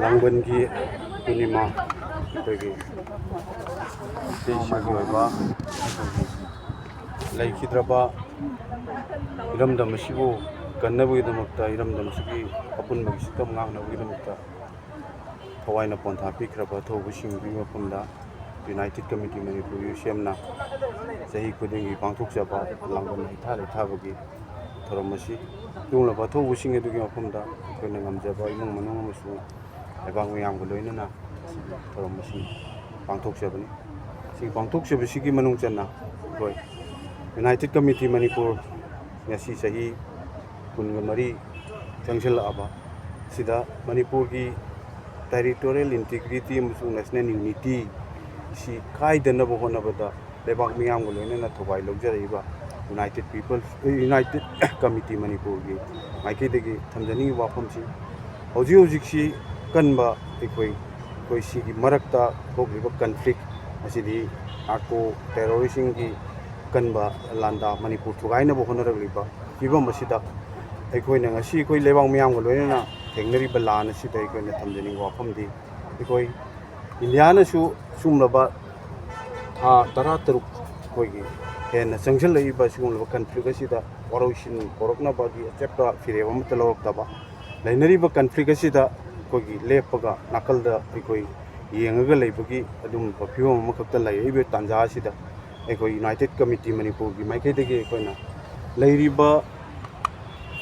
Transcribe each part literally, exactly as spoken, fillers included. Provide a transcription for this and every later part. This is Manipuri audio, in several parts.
ꯂꯥꯡꯕꯟꯒꯤ ꯄꯨꯔꯅꯤꯃꯥ, ꯑꯩꯈꯣꯏꯒꯤ ꯏꯁꯩ ꯏꯁꯩꯒꯤ ꯑꯣꯏꯕ ꯂꯩꯈꯤꯗ꯭ꯔꯕ ꯏꯔꯝꯗꯝ ꯑꯁꯤꯕꯨ ꯀꯟꯅꯕꯒꯤꯗꯃꯛꯇ, ꯏꯔꯝꯗꯝ ꯑꯁꯤꯒꯤ ꯑꯄꯨꯟꯕꯒꯤ ꯁꯛꯇꯝ ꯉꯥꯛꯅꯕꯒꯤꯗꯃꯛꯇ ꯊꯋꯥꯏꯅ ꯄꯣꯟꯊꯥ ꯄꯤꯈ꯭ꯔꯕ ꯊꯧꯕꯨꯁꯤꯡꯗꯨꯒꯤ ꯃꯐꯝꯗ United Committee ꯃꯅꯤꯄꯨꯔ, ꯌꯨ ꯁꯤ ꯑꯦꯝꯅ ꯆꯍꯤ ꯈꯨꯗꯤꯡꯒꯤ ꯄꯥꯡꯊꯣꯛꯆꯕ ꯂꯥꯡꯕꯟ ꯍꯩꯊꯥ ꯂꯩꯊꯥꯕꯒꯤ ꯊꯧꯔꯝ ꯑꯁꯤ ꯇꯨꯡꯂꯕ ꯑꯊꯧꯕꯁꯤꯡ ꯑꯗꯨꯒꯤ ꯃꯐꯝꯗ ꯑꯩꯈꯣꯏꯅ ꯉꯝꯖꯕ ꯏꯃꯨꯡ ꯃꯅꯨꯡ ꯑꯃꯁꯨꯡ ꯂꯩꯕꯥꯛ ꯃꯤꯌꯥꯝꯒ ꯂꯣꯏꯅꯅ ꯊꯧꯔꯝ ꯑꯁꯤ ꯄꯥꯡꯊꯣꯛꯆꯕꯅꯤ꯫ ꯁꯤ ꯄꯥꯡꯊꯣꯛꯆꯕꯁꯤꯒꯤ ꯃꯅꯨꯡ ꯆꯟꯅ ꯑꯩꯈꯣꯏ United Committee ꯃꯅꯤꯄꯨꯔ ꯉꯁꯤ ꯆꯍꯤ ꯀꯨꯟꯒ ꯃꯔꯤ ꯆꯪꯁꯤꯜꯂꯛꯑꯕ ꯁꯤꯗ ꯃꯅꯤꯄꯨꯔꯒꯤ territorial integrity ꯑꯃꯁꯨꯡ national unity ꯁꯤ ꯀꯥꯏꯗꯅꯕ ꯍꯣꯠꯅꯕꯗ ꯂꯩꯕꯥꯛ ꯃꯤꯌꯥꯝꯒ ꯂꯣꯏꯅꯅ ꯊꯧꯒꯥꯏ ꯂꯧꯖꯔꯛꯏꯕ United People, United Committee ꯃꯅꯤꯄꯨꯔꯒꯤ ꯃꯥꯏꯀꯩꯗꯒꯤ ꯊꯝꯖꯅꯤꯡꯉꯤꯕ ꯋꯥꯐꯝꯁꯤ, ꯍꯧꯖꯤꯛ ꯍꯧꯖꯤꯛꯁꯤ ꯀꯟꯕ ꯑꯩꯈꯣꯏ, ꯑꯩꯈꯣꯏ ꯁꯤꯒꯤ ꯃꯔꯛꯇ ꯊꯣꯛꯂꯤꯕ conflict ꯑꯁꯤꯗꯤ narco terroristꯁꯤꯡꯒꯤ ꯀꯟꯕ ꯂꯥꯟꯗꯥ ꯃꯅꯤꯄꯨꯔ ꯊꯨꯒꯥꯏꯅꯕ ꯍꯣꯠꯅꯔꯛꯂꯤꯕ ꯐꯤꯕꯝ ꯑꯁꯤꯗ ꯑꯩꯈꯣꯏꯅ ꯉꯁꯤ ꯑꯩꯈꯣꯏ ꯂꯩꯕꯥꯛ ꯃꯤꯌꯥꯝꯒ ꯂꯣꯏꯅꯅ ꯊꯦꯡꯅꯔꯤꯕ ꯂꯥꯟ ꯑꯁꯤꯗ ꯑꯩꯈꯣꯏꯅ ꯊꯝꯖꯅꯤꯡꯕ ꯋꯥꯐꯝꯗꯤ, ꯑꯩꯈꯣꯏ ꯏꯟꯗꯤꯌꯥꯅꯁꯨ ꯁꯤꯒꯨꯝꯂꯕ ꯊꯥ ꯇꯔꯥ ꯇꯔꯨꯛ ꯑꯩꯈꯣꯏꯒꯤ ꯍꯦꯟꯅ ꯆꯪꯁꯤꯜꯂꯛꯏꯕ ꯁꯤꯒꯨꯝꯂꯕ conflict ꯑꯁꯤꯗ ꯋꯥꯔꯣꯏꯁꯤꯟ ꯄꯨꯔꯛꯅꯕꯒꯤ ꯑꯆꯦꯠꯄ ꯐꯤꯔꯦꯞ ꯑꯃꯠꯇ ꯂꯧꯔꯛꯇꯕ, ꯂꯩꯅꯔꯤꯕ conflict ꯑꯁꯤꯗ ꯑꯩꯈꯣꯏꯒꯤ ꯂꯦꯞꯄꯒ ꯅꯥꯀꯜꯗ ꯑꯩꯈꯣꯏ ꯌꯦꯡꯉꯒ ꯂꯩꯕꯒꯤ ꯑꯗꯨꯒꯨꯝꯕ ꯐꯤꯕꯝ ꯑꯃꯈꯛꯇ ꯂꯩꯔꯛꯏꯕ ꯇꯥꯟꯖꯥ ꯑꯁꯤꯗ ꯑꯩꯈꯣꯏ United Committee ꯃꯅꯤꯄꯨꯔꯒꯤ ꯃꯥꯏꯀꯩꯗꯒꯤ ꯑꯩꯈꯣꯏꯅ ꯂꯩꯔꯤꯕ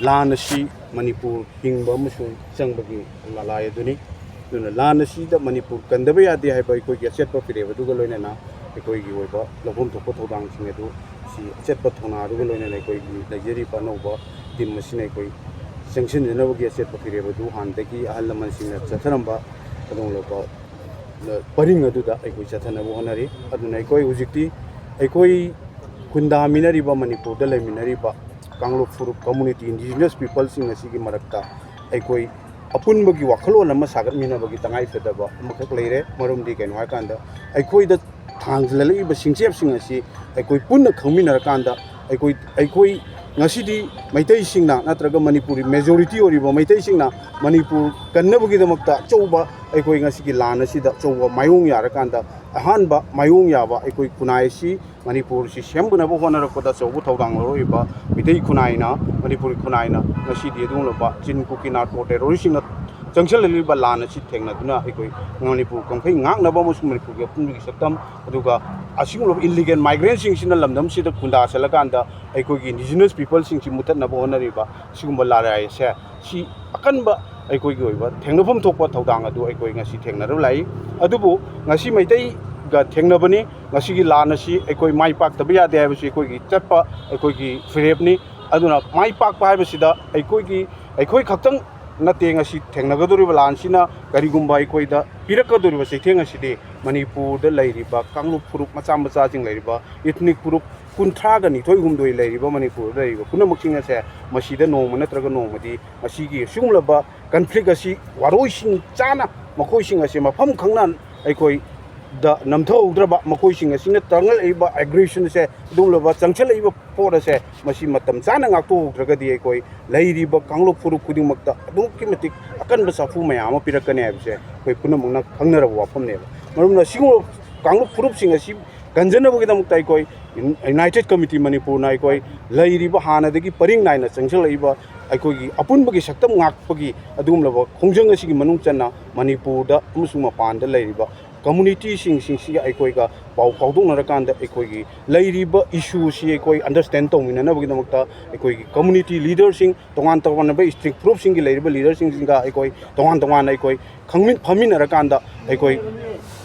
ꯂꯥꯟ ꯑꯁꯤ ꯃꯅꯤꯄꯨꯔ ꯍꯤꯡꯕ ꯑꯃꯁꯨꯡ ꯆꯪꯕꯒꯤ ꯂꯥꯂꯥꯏ ꯑꯗꯨꯅꯤ꯫ ꯑꯗꯨꯅ ꯂꯥꯟ ꯑꯁꯤꯗ ꯃꯅꯤꯄꯨꯔ ꯀꯟꯗꯕ ꯌꯥꯗꯦ ꯍꯥꯏꯕ ꯑꯩꯈꯣꯏꯒꯤ ꯑꯆꯦꯠꯄ ꯐꯤꯔꯦꯞ ꯑꯗꯨꯒ ꯂꯣꯏꯅꯅ ꯑꯩꯈꯣꯏꯒꯤ ꯑꯣꯏꯕ ꯂꯧꯐꯝ ꯊꯣꯛꯄ ꯊꯧꯗꯥꯡꯁꯤꯡ ꯑꯗꯨ ꯁꯤ ꯑꯆꯦꯠꯄ ꯊꯧꯅꯥ ꯑꯗꯨꯒ ꯂꯣꯏꯅꯅ ꯑꯩꯈꯣꯏꯒꯤ ꯂꯩꯖꯔꯤꯕ ꯑꯅꯧꯕ team ꯑꯁꯤꯅ ꯑꯩꯈꯣꯏ ꯆꯪꯁꯤꯟꯖꯅꯕꯒꯤ ꯑꯆꯦꯠꯄ ꯐꯤꯔꯦꯞ ꯑꯗꯨ ꯍꯥꯟꯅꯗꯒꯤ ꯑꯍꯜ ꯂꯃꯟꯁꯤꯡꯅ ꯆꯠꯊꯔꯝꯕ ꯑꯗꯨꯒꯨꯝꯂꯕ ꯄꯔꯤꯡ ꯑꯗꯨꯗ ꯑꯩꯈꯣꯏ ꯆꯠꯊꯅꯕ ꯍꯣꯠꯅꯔꯤ꯫ ꯑꯗꯨꯅ ꯑꯩꯈꯣꯏ ꯍꯧꯖꯤꯛꯇꯤ ꯑꯩꯈꯣꯏ ꯈꯨꯟꯗꯥꯃꯤꯟꯅꯔꯤꯕ, ꯃꯅꯤꯄꯨꯔꯗ ꯂꯩꯃꯤꯟꯅꯔꯤꯕ ꯀꯥꯡꯂꯨꯞ ꯐꯨꯔꯨꯞ, community, indigenous peopleꯁꯤꯡ ꯑꯁꯤꯒꯤ ꯃꯔꯛꯇ ꯑꯩꯈꯣꯏ ꯑꯄꯨꯟꯕꯒꯤ ꯋꯥꯈꯜꯂꯣꯟ ꯑꯃ ꯁꯥꯒꯠꯃꯤꯟꯅꯕꯒꯤ ꯇꯉꯥꯏꯐꯗꯕ ꯑꯃꯈꯛ ꯂꯩꯔꯦ꯫ ꯃꯔꯝꯗꯤ ꯀꯩꯅꯣ ꯍꯥꯏꯀꯥꯟꯗ, ꯑꯩꯈꯣꯏꯗ ꯊꯥꯡꯖꯤꯜꯂꯛꯂꯤꯕ ꯁꯤꯡꯆꯦꯞꯁꯤꯡ ꯑꯁꯤ ꯑꯩꯈꯣꯏ ꯄꯨꯟꯅ ꯈꯪꯃꯤꯟꯅꯔꯀꯥꯟꯗ ꯑꯩꯈꯣꯏ, ꯑꯩꯈꯣꯏ ꯉꯁꯤꯗꯤ ꯃꯩꯇꯩꯁꯤꯡꯅ ꯅꯠꯇ꯭ꯔꯒ ꯃꯅꯤꯄꯨꯔꯤ majority ꯑꯣꯏꯔꯤꯕ ꯃꯩꯇꯩꯁꯤꯡꯅ ꯃꯅꯤꯄꯨꯔ ꯀꯟꯅꯕꯒꯤꯗꯃꯛꯇ ꯑꯆꯧꯕ ꯑꯩꯈꯣꯏ ꯉꯁꯤꯒꯤ ꯂꯥꯟ ꯑꯁꯤꯗ ꯑꯆꯧꯕ ꯃꯥꯏꯑꯣꯡ ꯌꯥꯔꯀꯥꯟꯗ ꯑꯍꯥꯟꯕ ꯃꯥꯏꯑꯣꯡ ꯌꯥꯕ ꯑꯩꯈꯣꯏ ꯈꯨꯟꯅꯥꯏ ꯑꯁꯤ ꯃꯅꯤꯄꯨꯔꯁꯤ ꯁꯦꯝꯒꯠꯅꯕ ꯍꯣꯠꯅꯔꯛꯄꯗ ꯑꯆꯧꯕ ꯊꯧꯗꯥꯡ ꯂꯧꯔꯛꯏꯕ ꯃꯤꯇꯩ ꯈꯨꯟꯅꯥꯏꯅ, ꯃꯅꯤꯄꯨꯔꯒꯤ ꯈꯨꯟꯅꯥꯏꯅ ꯉꯁꯤꯗꯤ ꯑꯗꯨꯒꯨꯝꯂꯕ ꯆꯤꯟ ꯀꯨꯀꯤ narco terroristꯁꯤꯡꯅ ꯆꯪꯁꯤꯜꯂꯛꯂꯤꯕ ꯂꯥꯟ ꯑꯁꯤ ꯊꯦꯡꯅꯗꯨꯅ ꯑꯩꯈꯣꯏ ꯃꯅꯤꯄꯨꯔ ꯀꯥꯡꯈꯩ ꯉꯥꯛꯅꯕ ꯑꯃꯁꯨꯡ ꯃꯅꯤꯄꯨꯔꯒꯤ ꯑꯄꯨꯟꯕꯒꯤ ꯁꯛꯇꯝ, ꯑꯗꯨꯒ ꯑꯁꯤꯒꯨꯝꯂꯕ illegal migrantꯁꯤꯡꯁꯤꯅ ꯂꯝꯗꯝꯁꯤꯗ ꯈꯨꯟꯗꯥꯁꯤꯜꯂꯀꯥꯟꯗ ꯑꯩꯈꯣꯏꯒꯤ indigenous peopleꯁꯤꯡꯁꯤ ꯃꯨꯠꯊꯠꯅꯕ ꯍꯣꯠꯅꯔꯤꯕ ꯁꯤꯒꯨꯝꯕ ꯂꯥꯔꯥꯏ ꯑꯁꯦ ꯁꯤ ꯑꯀꯟꯕ ꯑꯩꯈꯣꯏꯒꯤ ꯑꯣꯏꯕ ꯊꯦꯡꯅꯐꯝ ꯊꯣꯛꯄ ꯊꯧꯗꯥꯡ ꯑꯗꯨ ꯑꯩꯈꯣꯏ ꯉꯁꯤ ꯊꯦꯡꯅꯔꯨ ꯂꯥꯛꯏ꯫ ꯑꯗꯨꯕꯨ ꯉꯁꯤ ꯃꯩꯇꯩꯒ ꯊꯦꯡꯅꯕꯅꯤ, ꯉꯁꯤꯒꯤ ꯂꯥꯟ ꯑꯁꯤ ꯑꯩꯈꯣꯏ ꯃꯥꯏ ꯄꯥꯛꯇꯕ ꯌꯥꯗꯦ ꯍꯥꯏꯕꯁꯤ ꯑꯩꯈꯣꯏꯒꯤ ꯆꯠꯄ ꯑꯩꯈꯣꯏꯒꯤ ꯐꯤꯔꯦꯞꯅꯤ꯫ ꯑꯗꯨꯅ ꯃꯥꯏ ꯄꯥꯛꯄ ꯍꯥꯏꯕꯁꯤꯗ ꯑꯩꯈꯣꯏꯒꯤ, ꯑꯩꯈꯣꯏ ꯈꯛꯇꯪ ꯅꯠꯇꯦ ꯉꯁꯤ ꯊꯦꯡꯅꯒꯗꯧꯔꯤꯕ ꯂꯥꯟꯁꯤꯅ ꯀꯔꯤꯒꯨꯝꯕ ꯑꯩꯈꯣꯏꯗ ꯄꯤꯔꯛꯀꯗꯧꯔꯤꯕ ꯆꯩꯊꯦꯡ ꯑꯁꯤꯗꯤ ꯃꯅꯤꯄꯨꯔꯗ ꯂꯩꯔꯤꯕ ꯀꯥꯡꯂꯨꯞ ꯐꯨꯔꯨꯞ ꯃꯆꯥ ꯃꯆꯥꯁꯤꯡ ꯂꯩꯔꯤꯕ ethnic ꯐꯨꯔꯨꯞ ꯀꯨꯟꯊ꯭ꯔꯥꯒ ꯅꯤꯊꯣꯏ ꯍꯨꯝꯗꯣꯏ ꯂꯩꯔꯤꯕ ꯃꯅꯤꯄꯨꯔꯗ ꯂꯩꯔꯤꯕ ꯄꯨꯝꯅꯃꯛꯁꯤꯡ ꯑꯁꯦ ꯃꯁꯤꯗ ꯅꯣꯡꯃ ꯅꯠꯇ꯭ꯔꯒ ꯅꯣꯡꯃꯗꯤ ꯃꯁꯤꯒꯤ ꯁꯤꯒꯨꯝꯂꯕ conflict ꯑꯁꯤ ꯋꯥꯔꯣꯏꯁꯤꯟ ꯆꯥꯅ ꯃꯈꯣꯏꯁꯤꯡ ꯑꯁꯦ ꯃꯐꯝ ꯈꯪꯅ ꯑꯩꯈꯣꯏꯗ ꯅꯝꯊꯍꯧꯗ꯭ꯔꯕ, ꯃꯈꯣꯏꯁꯤꯡ ꯑꯁꯤꯅ ꯇꯥꯡꯉꯛꯂꯛꯏꯕ aggressionꯁꯦ, ꯑꯗꯨꯒꯨꯝꯂꯕ ꯆꯪꯁꯤꯜꯂꯛꯏꯕ ꯄꯣꯠ ꯑꯁꯦ ꯃꯁꯤ ꯃꯇꯝ ꯆꯥꯅ ꯉꯥꯛꯊꯣꯛꯍꯧꯗ꯭ꯔꯒꯗꯤ ꯑꯩꯈꯣꯏ ꯂꯩꯔꯤꯕ ꯀꯥꯡꯂꯨꯞ ꯐꯨꯔꯨꯞ ꯈꯨꯗꯤꯡꯃꯛꯇ ꯑꯗꯨꯛꯀꯤ ꯃꯇꯤꯛ ꯑꯀꯟꯕ ꯁꯥꯐꯨ ꯃꯌꯥꯝ ꯑꯃ ꯄꯤꯔꯛꯀꯅꯤ ꯍꯥꯏꯕꯁꯦ ꯑꯩꯈꯣꯏ ꯄꯨꯝꯅꯃꯛꯅ ꯈꯪꯅꯔꯕ ꯋꯥꯐꯝꯅꯦꯕ꯫ ꯃꯔꯝꯅ ꯁꯤꯒꯨꯝꯕ ꯀꯥꯡꯂꯨꯞ ꯐꯨꯔꯨꯞꯁꯤꯡ ꯑꯁꯤ ꯀꯟꯖꯅꯕꯒꯤꯗꯃꯛꯇ ꯑꯩꯈꯣꯏ United Committee ꯃꯅꯤꯄꯨꯔꯅ ꯑꯩꯈꯣꯏ ꯂꯩꯔꯤꯕ ꯍꯥꯟꯅꯗꯒꯤ ꯄꯔꯤꯡ ꯅꯥꯏꯅ ꯆꯪꯁꯤꯜꯂꯛꯏꯕ ꯑꯩꯈꯣꯏꯒꯤ ꯑꯄꯨꯟꯕꯒꯤ ꯁꯛꯇꯝ ꯉꯥꯛꯄꯒꯤ ꯑꯗꯨꯒꯨꯝꯂꯕ ꯈꯣꯡꯖꯪ ꯑꯁꯤꯒꯤ ꯃꯅꯨꯡ ꯆꯟꯅ ꯃꯅꯤꯄꯨꯔꯗ ꯑꯃꯁꯨꯡ ꯃꯄꯥꯟꯗ ꯂꯩꯔꯤꯕ communityꯁꯤꯡꯁꯤꯒ ꯑꯩꯈꯣꯏꯒ ꯄꯥꯎ ꯐꯥꯎꯗꯣꯛꯅꯔꯀꯥꯟꯗ ꯑꯩꯈꯣꯏꯒꯤ ꯂꯩꯔꯤꯕ issueꯁꯤ ꯑꯩꯈꯣꯏ understand ꯇꯧꯃꯤꯟꯅꯅꯕꯒꯤꯗꯃꯛꯇ ꯑꯩꯈꯣꯏꯒꯤ community leaderꯁꯤꯡ, ꯇꯣꯉꯥꯟ ꯇꯣꯉꯥꯟꯕ ethnic ꯐꯨꯔꯨꯞꯁꯤꯡꯒꯤ ꯂꯩꯔꯤꯕ leaderꯁꯤꯡꯁꯤꯒ ꯑꯩꯈꯣꯏ ꯇꯣꯉꯥꯟ ꯇꯣꯉꯥꯟꯅ ꯑꯩꯈꯣꯏ ꯈꯪꯃꯤꯟ-, ꯐꯝꯃꯤꯟꯅꯔꯀꯥꯟꯗ ꯑꯩꯈꯣꯏ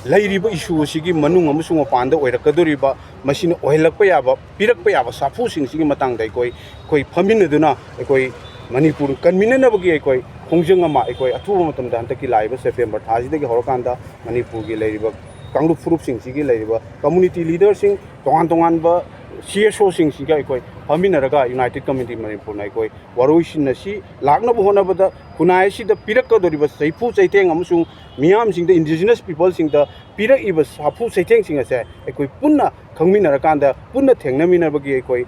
ꯂꯩꯔꯤꯕ issue ꯑꯁꯤꯒꯤ ꯃꯅꯨꯡ ꯑꯃꯁꯨꯡ ꯃꯄꯥꯟꯗ ꯑꯣꯏꯔꯛꯀꯗꯧꯔꯤꯕ, ꯃꯁꯤꯅ ꯑꯣꯏꯍꯜꯂꯛꯄ ꯌꯥꯕ, ꯄꯤꯔꯛꯄ ꯌꯥꯕ ꯁꯥꯐꯨꯁꯤꯡꯁꯤꯒꯤ ꯃꯇꯥꯡꯗ ꯑꯩꯈꯣꯏ, ꯑꯩꯈꯣꯏ ꯐꯝꯃꯤꯟꯅꯗꯨꯅ ꯑꯩꯈꯣꯏ ꯃꯅꯤꯄꯨꯔ ꯀꯟꯃꯤꯟꯅꯅꯕꯒꯤ ꯑꯩꯈꯣꯏ ꯈꯣꯡꯖꯪ ꯑꯃ ꯑꯩꯈꯣꯏ ꯑꯊꯨꯕ ꯃꯇꯝꯗ ꯍꯟꯗꯛꯀꯤ ꯂꯥꯛꯏꯕ September ꯊꯥꯁꯤꯗꯒꯤ ꯍꯧꯔꯀꯥꯟꯗ ꯃꯅꯤꯄꯨꯔꯒꯤ ꯂꯩꯔꯤꯕ ꯀꯥꯡꯂꯨꯞ ꯐꯨꯔꯨꯞꯁꯤꯡꯁꯤꯒꯤ ꯂꯩꯔꯤꯕ community leaderꯁꯤꯡ, ꯇꯣꯉꯥꯟ ꯇꯣꯉꯥꯟꯕ CSOꯁꯤꯡꯁꯤꯒ ꯑꯩꯈꯣꯏ ꯐꯝꯃꯤꯟꯅꯔꯒ United Committee ꯃꯅꯤꯄꯨꯔꯅ ꯑꯩꯈꯣꯏ ꯋꯥꯔꯣꯏꯁꯤꯟ ꯑꯁꯤ ꯂꯥꯛꯅꯕ ꯍꯣꯠꯅꯕꯗ ꯈꯨꯟꯅꯥꯏ ꯑꯁꯤꯗ ꯄꯤꯔꯛꯀꯗꯧꯔꯤꯕ ꯆꯩꯐꯨ ꯆꯩꯊꯦꯡ ꯑꯃꯁꯨꯡ ꯃꯤꯌꯥꯝꯁꯤꯡꯗ, indigenous peopleꯁꯤꯡꯗ ꯄꯤꯔꯛꯏꯕ ꯁꯥꯐꯨ ꯆꯩꯊꯦꯡꯁꯤꯡ ꯑꯁꯦ ꯑꯩꯈꯣꯏ ꯄꯨꯟꯅ ꯈꯪꯃꯤꯟꯅꯔꯀꯥꯟꯗ, ꯄꯨꯟꯅ ꯊꯦꯡꯅꯃꯤꯟꯅꯕꯒꯤ ꯑꯩꯈꯣꯏ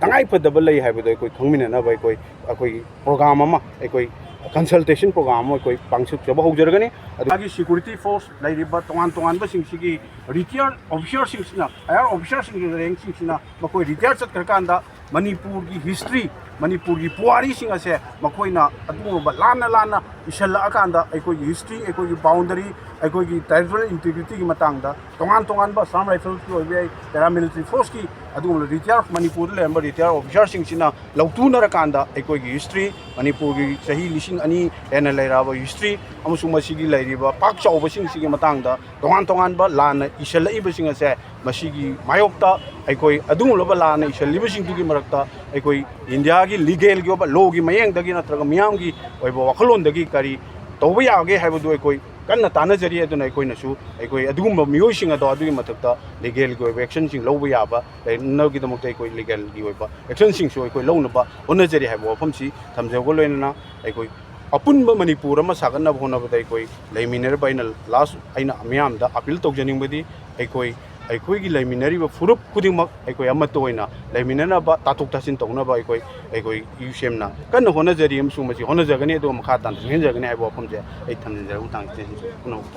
ꯇꯉꯥꯏꯐꯗꯕ ꯂꯩ ꯍꯥꯏꯕꯗꯣ ꯑꯩꯈꯣꯏ ꯈꯪꯃꯤꯟꯅꯅꯕ ꯑꯩꯈꯣꯏ, ꯑꯩꯈꯣꯏꯒꯤ program ꯑꯃ, ꯑꯩꯈꯣꯏ consultation program ꯑꯃ ꯑꯩꯈꯣꯏ ꯄꯥꯡꯊꯣꯛꯆꯕ ꯍꯧꯖꯔꯒꯅꯤ꯫ ꯑꯗꯨ ꯃꯥꯒꯤ security force ꯂꯩꯔꯤꯕ ꯇꯣꯉꯥꯟ ꯇꯣꯉꯥꯟꯕꯁꯤꯡꯁꯤꯒꯤ retired officerꯁꯤꯡꯁꯤꯅ, higher officerꯁꯤꯡꯒꯤ rankꯁꯤꯡꯁꯤꯅ ꯃꯈꯣꯏ retire ꯆꯠꯈ꯭ꯔꯀꯥꯟꯗ ꯃꯅꯤꯄꯨꯔꯒꯤ history, ꯃꯅꯤꯄꯨꯔꯒꯤ ꯄꯨꯋꯥꯔꯤꯁꯤꯡ ꯑꯁꯦ ꯃꯈꯣꯏꯅ ꯑꯗꯨꯒꯨꯝꯕ ꯂꯥꯟꯅ ꯂꯥꯟꯅ ꯏꯁꯤꯜꯂꯛꯑꯀꯥꯟꯗ ꯑꯩꯈꯣꯏꯒꯤ history, ꯑꯩꯈꯣꯏꯒꯤ boundary, ꯑꯩꯈꯣꯏꯒꯤ territorial integrityꯒꯤ ꯃꯇꯥꯡꯗ ꯇꯣꯉꯥꯟ ꯇꯣꯉꯥꯟꯕ Assam Riflesꯀꯤ ꯑꯣꯏꯕ ꯌꯥꯏ, paramilitary forceꯀꯤ, ꯑꯗꯨꯒꯨꯝꯕ retire, ꯃꯅꯤꯄꯨꯔꯗ ꯂꯩꯔꯝꯕ retire officerꯁꯤꯡꯁꯤꯅ ꯂꯧꯊꯨꯅꯔꯀꯥꯟꯗ ꯑꯩꯈꯣꯏꯒꯤ history, ꯃꯅꯤꯄꯨꯔꯒꯤ ꯆꯍꯤ ꯂꯤꯁꯤꯡ ꯑꯅꯤ ꯍꯦꯟꯅ ꯂꯩꯔꯛꯑꯕ history ꯑꯃꯁꯨꯡ ꯃꯁꯤꯒꯤ ꯂꯩꯔꯤꯕ ꯄꯥꯛ ꯆꯥꯎꯕꯁꯤꯡꯁꯤꯒꯤ ꯃꯇꯥꯡꯗ ꯇꯣꯉꯥꯟ ꯇꯣꯉꯥꯟꯕ ꯂꯥꯟꯅ ꯏꯁꯤꯜꯂꯛꯏꯕꯁꯤꯡ ꯑꯁꯦ, ꯃꯁꯤꯒꯤ ꯃꯥꯌꯣꯛꯇ ꯑꯩꯈꯣꯏ ꯑꯗꯨꯒꯨꯝꯂꯕ ꯂꯥꯟꯅ ꯏꯁꯤꯜꯂꯤꯕꯁꯤꯡꯗꯨꯒꯤ ꯃꯔꯛꯇ ꯑꯩꯈꯣꯏ ꯏꯟꯗꯤꯌꯥꯒꯤ legalꯒꯤ ꯑꯣꯏꯕ lawꯒꯤ ꯃꯌꯦꯡꯗꯒꯤ ꯅꯠꯇ꯭ꯔꯒ ꯃꯤꯌꯥꯝꯒꯤ ꯑꯣꯏꯕ ꯋꯥꯈꯜꯂꯣꯟꯗꯒꯤ ꯀꯔꯤ ꯇꯧꯕ ꯌꯥꯒꯦ ꯍꯥꯏꯕꯗꯨ ꯑꯩꯈꯣꯏ ꯀꯟꯅ ꯇꯥꯟꯅꯖꯔꯤ꯫ ꯑꯗꯨꯅ ꯑꯩꯈꯣꯏꯅꯁꯨ ꯑꯩꯈꯣꯏ ꯑꯗꯨꯒꯨꯝꯕ ꯃꯤꯑꯣꯏꯁꯤꯡ ꯑꯗꯣ ꯑꯗꯨꯒꯤ ꯃꯊꯛꯇ legalꯒꯤ ꯑꯣꯏꯕ actionꯁꯤꯡ ꯂꯧꯕ ꯌꯥꯕ ꯂꯩꯅꯕꯒꯤꯗꯃꯛꯇ ꯑꯩꯈꯣꯏ legalꯒꯤ ꯑꯣꯏꯕ actionꯁꯤꯡꯁꯨ ꯑꯩꯈꯣꯏ ꯂꯧꯅꯕ ꯍꯣꯠꯅꯖꯔꯤ ꯍꯥꯏꯕ ꯋꯥꯐꯝꯁꯤ ꯊꯝꯖꯕꯒ ꯂꯣꯏꯅꯅ, ꯑꯩꯈꯣꯏ ꯑꯄꯨꯟꯕ ꯃꯅꯤꯄꯨꯔ ꯑꯃ ꯁꯥꯒꯠꯅꯕ ꯍꯣꯠꯅꯕꯗ ꯑꯩꯈꯣꯏ ꯂꯩꯃꯤꯟꯅꯔꯤꯕ, ꯑꯩꯅ last ꯑꯩꯅ ꯃꯤꯌꯥꯝꯗ appeal ꯇꯧꯖꯅꯤꯡꯕꯗꯤ, ꯑꯩꯈꯣꯏ, ꯑꯩꯈꯣꯏꯒꯤ ꯂꯩꯃꯤꯟꯅꯔꯤꯕ ꯐꯨꯔꯨꯞ ꯈꯨꯗꯤꯡꯃꯛ ꯑꯩꯈꯣꯏ ꯑꯃꯠꯇ ꯑꯣꯏꯅ ꯂꯩꯃꯤꯟꯅꯅꯕ, ꯇꯥꯊꯣꯛ ꯇꯥꯁꯤꯟ ꯇꯧꯅꯕ ꯑꯩꯈꯣꯏ, ꯑꯩꯈꯣꯏ UCMꯅ ꯀꯟꯅ ꯍꯣꯠꯅꯖꯔꯤ ꯑꯃꯁꯨꯡ ꯃꯁꯤ ꯍꯣꯠꯅꯖꯒꯅꯤ꯫ ꯑꯗꯨꯒ ꯃꯈꯥ ꯇꯥꯅ ꯆꯦꯟꯖꯒꯅꯤ ꯍꯥꯏꯕ ꯋꯥꯐꯝꯁꯦ ꯑꯩ ꯊꯝꯖꯤꯟꯖꯔꯒ ꯃꯇꯥꯡ ꯑꯁꯤꯗ ꯄꯨꯝꯅꯃꯛ